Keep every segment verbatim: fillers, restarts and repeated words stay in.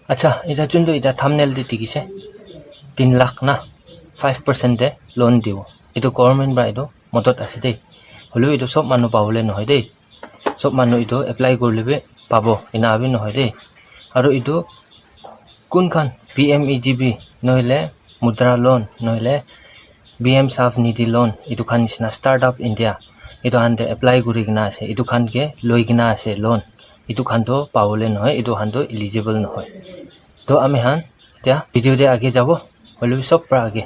Acha, ita juntu ita thumbnail te dikhi se, tin lakh na, five percent te loan dibo. Itu government para itu modot ase de. Hoilebi itu sob manu pabole nohoi de. Sob manu itu apply kurile bi pabo, ena bi nohoi de. Aru itu kun khan P M E G P nohile mudra loan nohile P M Swanithi loan, itu khan nishina Startup India, itu khan te apply kuri kena ase, itu khan ke loi kena ase loan. Itu khan toh pabole nohoi, itu khan toh eligible nohoi. Toh ami khan etia video te age jabo, hoilebi sob para age.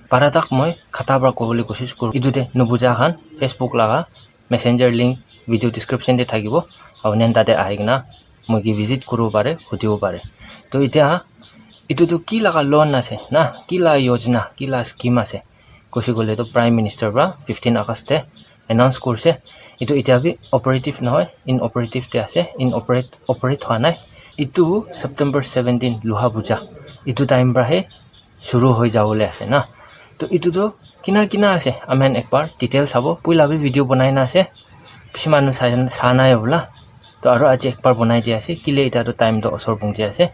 Para tak moi khata para kobole koshish kuru. Itu te nubuja khan Facebook laga Messenger link video description te thakibo. Apuni khan tate ahi kena moi ke visit kuribo pare, hudibo pare. Toh etia itu tu ki laga loan ase na, ki laga yojana, ki laga scheme ase? Koshi koile tu Prime Minister para fifteen August te announce kurse. Itu etia bi operative nohoi, inoperative te ase, inoperate, operate hwa nai. Itu September seventeen Loha Puja, itu time para he shuru hoi jabole ase na. To itu tu kina kina ase, ami khan ekbar detail sabo. Puila bi video banai na ase, bishi manu sai, sa nai hobola. To aro aji ekbar banai di ase, kile ita tu time tu osor pungji ase.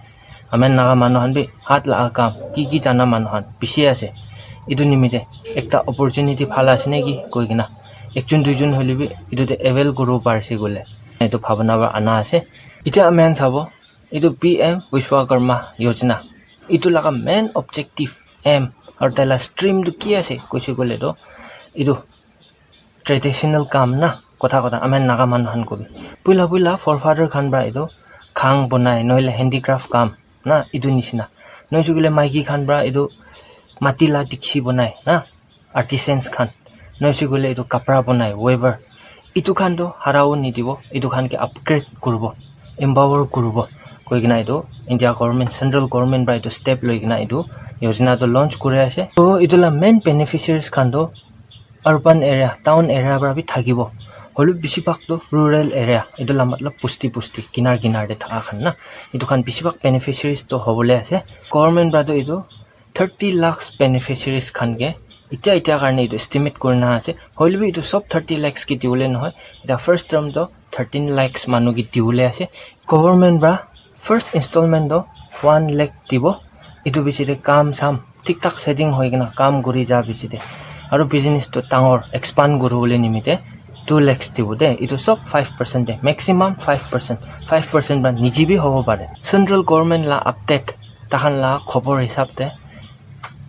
Ami khan Naga manu khan bi hat la kam, ki ki jana manu khan bishi ase. Itu nimite ekta opportunity bhal ase naki koi kena, ekjon duijon hoilebi itu te avail kuribo parise koile, itu bhabana para ana ase. Itya ami khan sabo, itu P M Vishwakarma Yojana, itu laga main objective, aim, aru taila stream tu ki ase koise koile tu, itu traditional kam na, kotha kotha, ami khan Naga manu khan kobi. Puila puila forefather khan para itu khang bonai, nohile handicraft kam na, itu nishina. Nohoi koile maiki khan para itu mati la dikchi bonai na, artisans khan. Nohoi koile itu kapra bonai, weaver. Itu khan tu harabo nidibo, itu khan ke upgrade kuribo, empower kuribo koi kena itu India government, central government para itu step loi kena itu yojana tu launch kuri ase. To itu la main beneficiaries khan tu urban area, town area para bi thakibo. Hoilebi bishi bhag tu rural area, itu la matlab busti busti, kinar kinar te thaka khan na. Itu khan bishi bhag beneficiaries tu hobole ase. Government para tu itu thirty lakhs beneficiaries khan ke itya itya karne itu estimate kurina ase. Hoilebi itu sob thirty lakhs ke diwole nohoi. Eta first term tu thirteen lakhs manu ke diwole ase. Government para first installment tu one lakh dibo. Itu bichi te kam sam thik thak setting hoi kena kam kuri ja bichi te, aru business tu dangor expand kuribole nimite two lakhs dibo de. Itu sob five percent de, maximum five percent, five percent para niche bi hobo pare. Central government la update, tahan la khobor hisab te,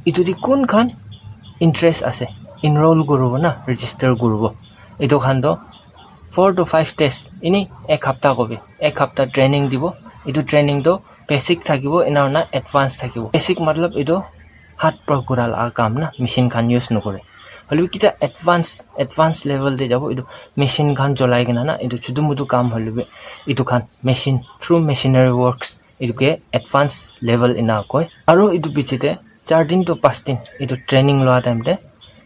itu di kun khan interest ase, enroll kuribo na, register kuribo, itu khan to four to five days, ini ek hapta kobi, ek hapta training dibo. Itu training to basic thakibo, ena hoina advance thakibo. Basic matlab itu hat pra kura la kam na, machine khan use nokore. Hoilebi kita advance, advance level te jabo, itu machine khan cholai kena na, itu chutu mutu kam hoilebi itu khan machine, through machinery works, itu ke advance level ena koi. Aru itu piche te char din to pas din itu training loa time te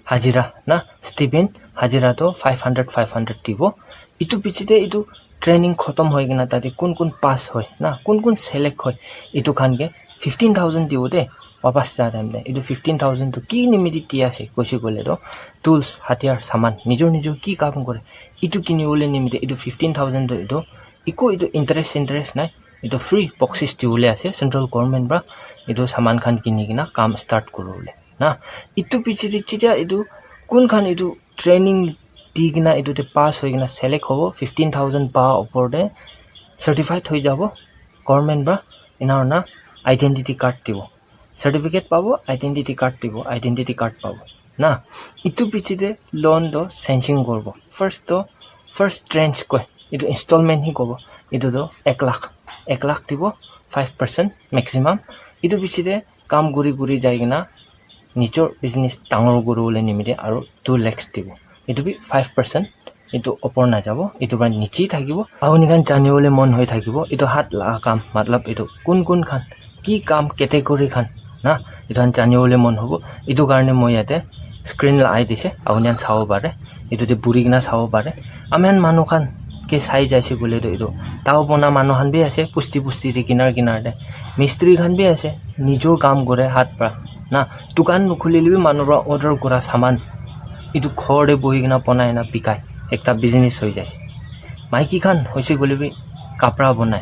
hajira na, stipend hajira to five hundred, five hundred dibo. Itu piche te itu training khotom hoi kena tate kun kun pass hoi na, kun kun select hoi, itu khan ke fifteen thousand dibo de. Wapas ja time te itu fifteen thousand to ki nimite di ase koise koile to, tools, hatiyar, saman, nijor nijor ki kam kore, itu kinibole nimite itu fifteen thousand to itu eko itu interest interest nai, itu free boxes dibole ase central government pra, itu saman khan kini kena kam start kuribole na. Itu piche te jetia itu kun khan itu training di kena itu te pass hoi kena select hobo, fifteen thousand pa opor te certified hoi jabo government pra, ena hoina identity card dibo, certificate pabo, identity card dibo, identity card pabo na. Itu piche te loan to sanction koribo. First to, first tranche koi, itu installment hi kobo. Itu to ek lakh, ek lakh dibo, five percent maximum. Itu piche te kam kuri kuri jai kena nijor business dangor kuribole nimite aru two lakhs dibo. Itu bi five percent, itu opor najabo, itu pra niche thakibo. Apuni khan janibole mon hoi thakibo, itu hat la kam, matlab itu kun kun khan, ki kam category khan na, itu khan janibole mon hobo. Itu karne moi yate screen lagai dise, apuni khan sabo pare, itu te buri kena sabo pare. Ami khan manu khan ke sai jaise koile to itu tao bona manu khan bi ase, busti busti te kinar kinar te mistri khan bi ase, nijor kam kore hat pra na, dukan nukhulile bi manu pra order kura saman itu ghor te bohi kena bonai na bikai, ekta business hoi jaise. Maiki khan hoise koile bi kapra bonai,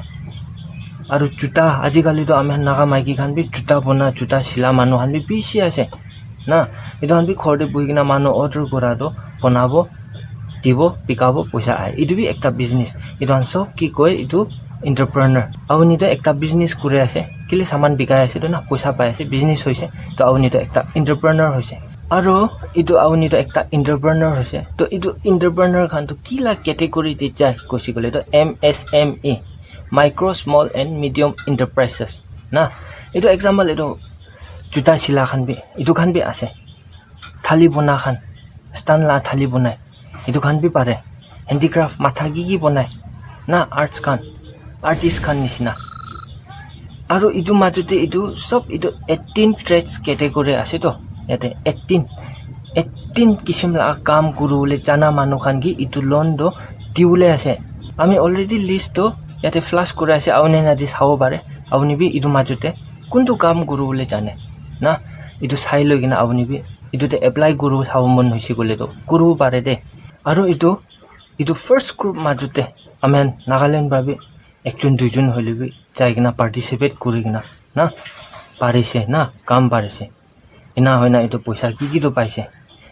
Aru juta, ajikali toh ami khan Naga maiki khan bi juta bona, juta sila manu khan bi bishi ase na. Etu khan bi ghor te buhi kena manu order kura toh bonabo, dibo, bikabo, poisa ahe. Etu bi ekta business. Etu khan sob ki koi, etu entrepreneur. Apuni toh ekta business kuri ase, kile saman bikai ase toh na, poisa pai ase, business hoise. Toh apuni toh ekta entrepreneur hoise. Aru etu apuni toh ekta entrepreneur hoise. Toh etu entrepreneur khan toh ki la category te jai koise koile toh M S M E, micro, small and medium enterprises na. Etu example etu juta sila khan bi, etu khan bi ase. Thali bona khan, stand la thali bonai, etu khan bi pare. Handicraft, matha ki ki bonai na, arts khan, artist khan nishina. Aru etu majute etu sob etu eighteen trades category ase toh. Yate eighteen, eighteen kisim la kam kuribole jana manu khan ki etu loan toh dibole ase. Ami already list toh yate flash kuri ase, apuni yate sabo pare. Apuni bi etu majute kuntu kam kuribole jane na, etu sai loi kena apuni bi etu te apply kuri sabo mon hoise koile toh kuribo pare de. Aru etu, etu first group majute ami khan Nagaland para bi ekjon duijon hoile bi jai kena participate kuri kena na parise na, kam parise. Ena hoina etu poisa ki ki toh paise.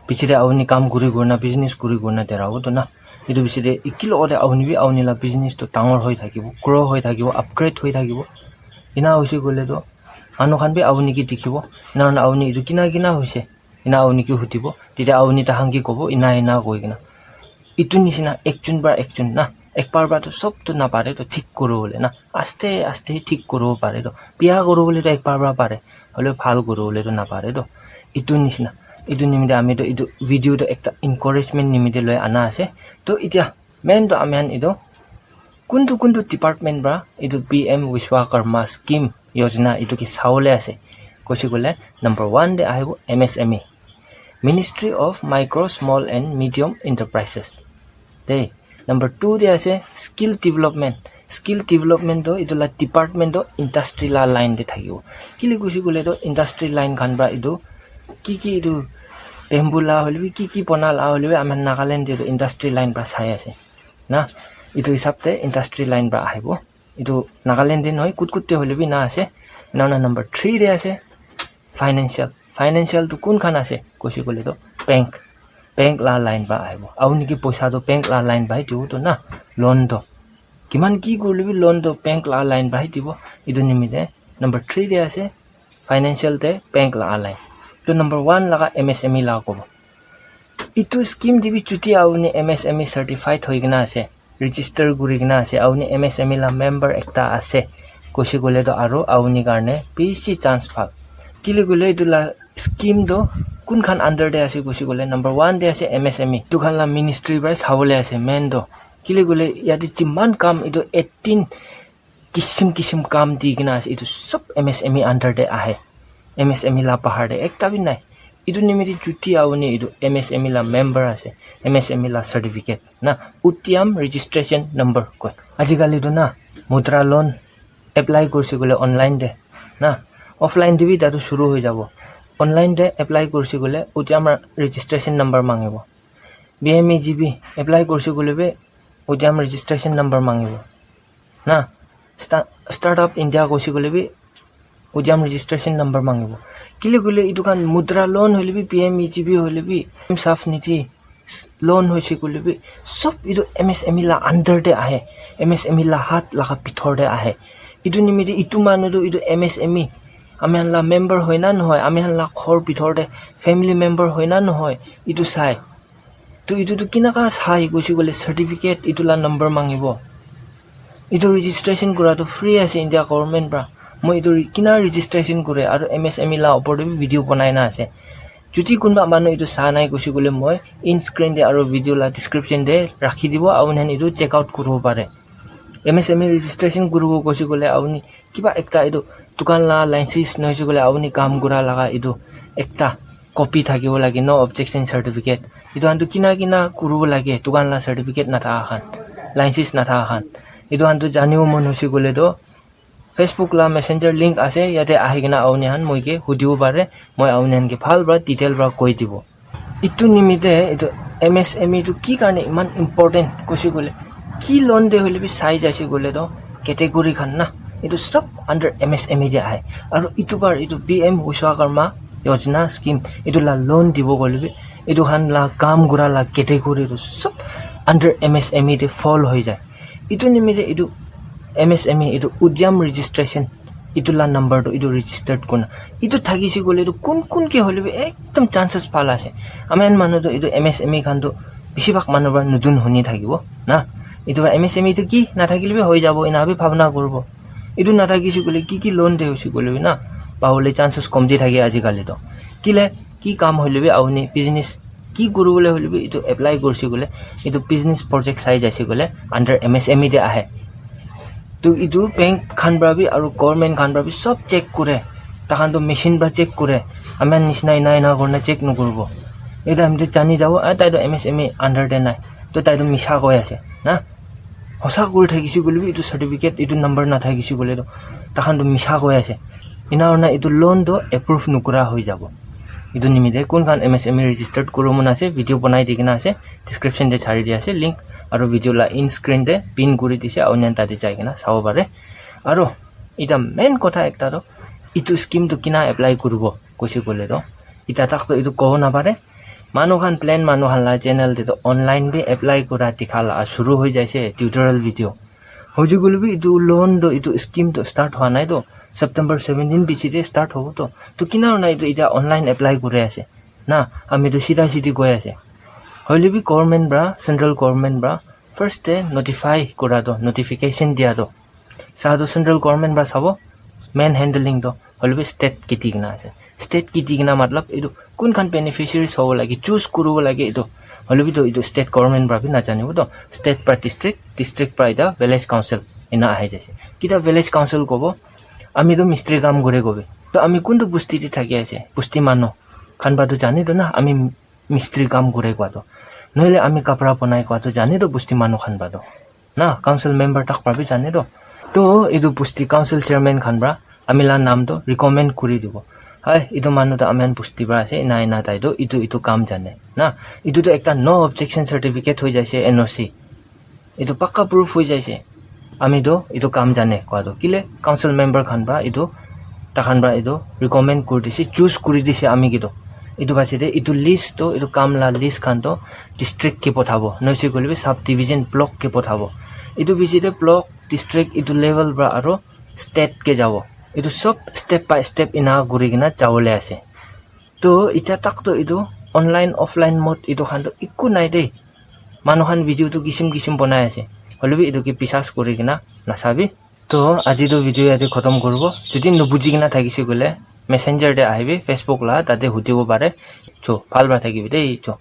Piche te apuni kam kuri kuri na, business kuri kuri na derabo toh na. Etu piche te eki logote apuni bi apuni la business toh dangor hoi thakibo, grow hoi thakibo, upgrade hoi thakibo. Ena hoise koile toh manu khan bi apuni ke dikhibo. Ena hoina apuni etu kina kina hoise, ena apuni ke hudibo. Tete apuni tahan ke kobo, ena ena koi kena. Etu nishina ekjon para ekjon na, ekbar para toh sob toh napare toh thik kuribole na. Aste aste thik kuribo pare toh. Biya kuribole toh ekbar para pare, hoile bhal kuribole toh napare toh. Etu nishina, etu nimite ami toh etu video toh ekta encouragement nimite loi ana ase. Toh etia main toh ami khan etu kuntu kuntu department para etu P M Vishwakarma scheme yojana etu ke sabole ase koise koile, number one te ahibo M S M E, Ministry of Micro, Small and Medium Enterprises. Te number two te ase skill development. Skill development toh etu la department toh industry la line te thakibo. Kile koise koile toh industry line khan para etu ki ki etu bamboo la hoile bi, ki ki bona la hoile bi, ami Nagaland te toh industry line para sai ase na. Etu hisab te industry line para ahibo. Etu Nagaland te nohoi, kut kut te hoile bi na ase. Ena hoina number three te ase financial. Financial tu kun khan ase koise koile toh bank, bank la line para ahibo. Apuni ke poisa toh bank la line para he dibo toh na, loan toh. Kiman ki korile bi loan toh bank la line para he dibo. Etu nimite number three te ase financial te bank la line. Toh number one laga M S M E la kobo. Etu scheme te bi chuti apuni M S M E certified hoi kena ase, register kuri kena ase, apuni M S M E la member ekta ase koise koile toh aru apuni karne bishi chance bhal. Kile koile etu la scheme toh kun khan under te ase koise koile, number one te ase M S M E. Etu khan la ministry para sabole ase main toh. Kile koile yate jiman kam etu eighteen kisim kisim kam di kena ase, etu sob M S M E under te ahe. M S M E la bahar te ekta bi nai. Etu nimite chuti apuni etu M S M E la member ase, M S M E la certificate na, Udyam registration number koi. Ajikali tu na mudra loan apply kurise koile online te na, offline te bi tatu shuru hoi jabo. Online te apply kurise koile Udyam registration number mangibo. B M E G P apply kurise koile bi Udyam registration number mangibo. Na, sta-, Startup India koise koile bi Udyam registration number mangibo. Kile koile etu khan mudra loan hoile bi, P M E G P hoile bi, SAFE Nidhi s-, loan hoise koile bi, sob etu M S M E la under te ahe, M S M E la hath laga bithor te ahe. Etu nimite etu manu tu etu M S M E, ami khan la member hoi na nohoi, ami khan la ghor bithor te family member hoi na nohoi, etu sai. To etu tu kinaka sai koise koile certificate etu la number mangibo. Etu registration kura tu free ase India government pra. Moi etu re-, kina registration kure aru M S M E la opor te bi video banai na ase. Jodi kunba manu etu sa nai koise koile moi in screen te aru video la description te rakhi dibo, apuni khan etu check out kuribo pare. M S M E registration kuribo koise koile apuni kiba ekta etu dukan la license nohoise koile apuni kam kura laga etu ekta copy thakibo lage, no objection certificate. Etu khan tu kina kina kuribo lage, dukan la certificate nathaka khan, license nathaka khan. Etu khan tu janibo mon hoise koile tu Facebook la messenger link ase, yate ahi kena apuni khan moi ke hudibo pare, moi apuni khan ke bhal pra detail pra koi dibo. Etu nimite etu M S M E tu ki karne iman important koise koile, ki loan te hoile bi sai jaise koile tu category khan na, Etu sob under M S M E te ahe. Aru etu par etu P M Vishwakarma Yojana scheme, etu la loan dibo koile bi, etu khan la kam kura la category tu sob under M S M E te fall hoi jai. Etu nimite etu M S M E, etu Udyam registration, etu la number tu etu registered kurna. Etu thakise koile tu kun kun ke hoile bi ekdom chances bhal ase. Ami khan manu tu etu M S M E khan tu besibhag manu para notun huni thakibo na. Etu para M S M E tu ki nathakile bi hoi jabo, ena bi bhabna kuribo. Etu nathakise koile ki ki loan de hoise koile bi na, pabole chances komti thake ajikali to. Kile ki kam hoile bi apuni business ki kuribole hoile bi etu apply kurise koile, etu business project sai jaise koile under M S M E te ahe. To etu bank khan para bi aru government khan para bi sob check kure. Takhan to machine para check kure. Ami khan nishina ena ena kurina check nokuribo. Etu ami to jani jabo, "Ah, tai to M S M E under te nai. To tai to misha koi ase na." Hosa kuri thakise koile bi etu certificate, etu number nathakise koile to takhan to misha koi ase. Ena hoina etu loan to approve nokura hoi jabo. Etu nimite kun khan M S M E registered kuribo mon ase, video banai di kena ase, description te chari di ase link, aru video la end screen te pin kuri dise, aru tate jai kena sabo pare. Aru eta main kotha ekta to, etu scheme to kina apply kuribo koise koile to, eta tak to etu kobo napare. Manu khan plain manu khan la channel te to online bi apply kura dikha la shuru hoi jaise tutorial video. Hoise koile bi etu loan to, etu scheme to start hua nai to, September seventeen piche te start hobo to. To kina hoina etu eta online apply kuri ase na, ami to sida sidi koi ase. Hoile bi government para, central government para first te notify kura to, notification dia to, sa to central government para sabo, main handling to hoile bi state kiti kena ase. State kiti kena matlab etu kun khan beneficiaries hobo lage, choose kuribo lage etu. Hoile bi to etu state government para bi najanibo to, state para district, district para eta village council ena ahi jaise. Kita village council kobo, ami to mistri kam kure kobi. To ami kuntu busti te thaki ase, busti manu khan para to jane to na, ami mistri kam kure koa to. Nohole ami kapra banai koa to jane to busti manu khan para to. Na, council member tak para bi jane to. To etu busti council chairman khan para ami la nam to recommend kuri dibo. Hai, etu manu to ami khan busti para ase, ena ena tai to etu etu kam jane. Na, etu to ekta no objection certificate hoi jaise, N O C. Etu pakka proof hoi jaise. Ami to etu kam jane koa to. Kile council member khan para etu, takhan para etu recommend kuri dise, choose kuri dise ami ke to. Etu bache te etu list to, etu kam la list khan to district ke pothabo. Noise koile bi sub division block ke pothabo. Etu biche te block, district, etu level para aro state ke jabo. Etu sob step by step ena kuri kena jabole ase. To eta tak to etu online offline mode etu khan to eku nai de. Manu khan video to kisim kisim banai ase. Hoile bi etu ke biswas kuri kena nasabi. To aji to video yate khotom kuribo. Jodi nubuji kena thakise koile messenger te ahibi, Facebook la tate hudibo pare. Cho, bhal para thakibi de, cho.